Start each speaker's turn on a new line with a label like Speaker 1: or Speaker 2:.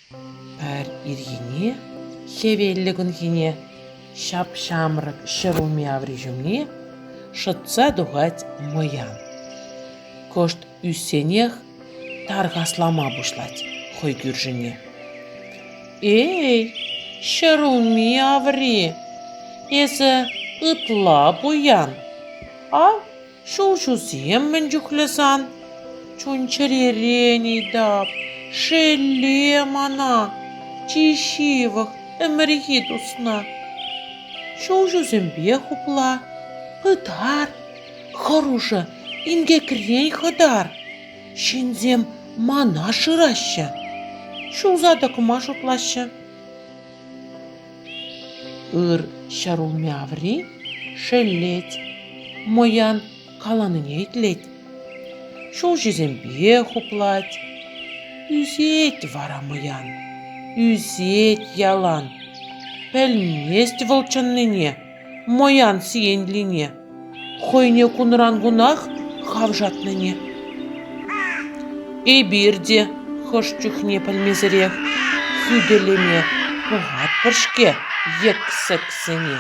Speaker 1: Пӗр ирхине, хӗвеллӗ кунхине, ҫап-ҫамрӑк ҫӗрулми аври ҫумне шӑтса тухать мӑян. Кӑшт ӳссенех тархаслама пуҫлать хӑй кӳршине. «Эй, ҫӗрулми аври, эсӗ ытла пуян, ав Ҫулҫусем мӗн чухлӗ сан? Чун-чӗререн ыйтап, шелле мана, чи ҫывӑх ӗмӗрхи тусна. Ҫулҫусемпе хупла, пытар, хӑрушӑ инкекрен хӑтар. Ҫынсем мана шыраҫҫӗ, ҫулса тӑкма шутлаҫҫӗ. Ыр ҫӗрулми аври шеллет, мӑян каланине итлет. Ҫулҫисемпе хуплать. Ӳсет вара мӑян, ӳсет ялан. Пӗлмест вӑл чӑннине, мӑян сиенлине, хӑйне кунран-кунах хавшатнине. Эпир те хӑш чухне пӗлмесӗрех хӳтӗлеме пӑхатпӑр-ҫке йӗксӗксене.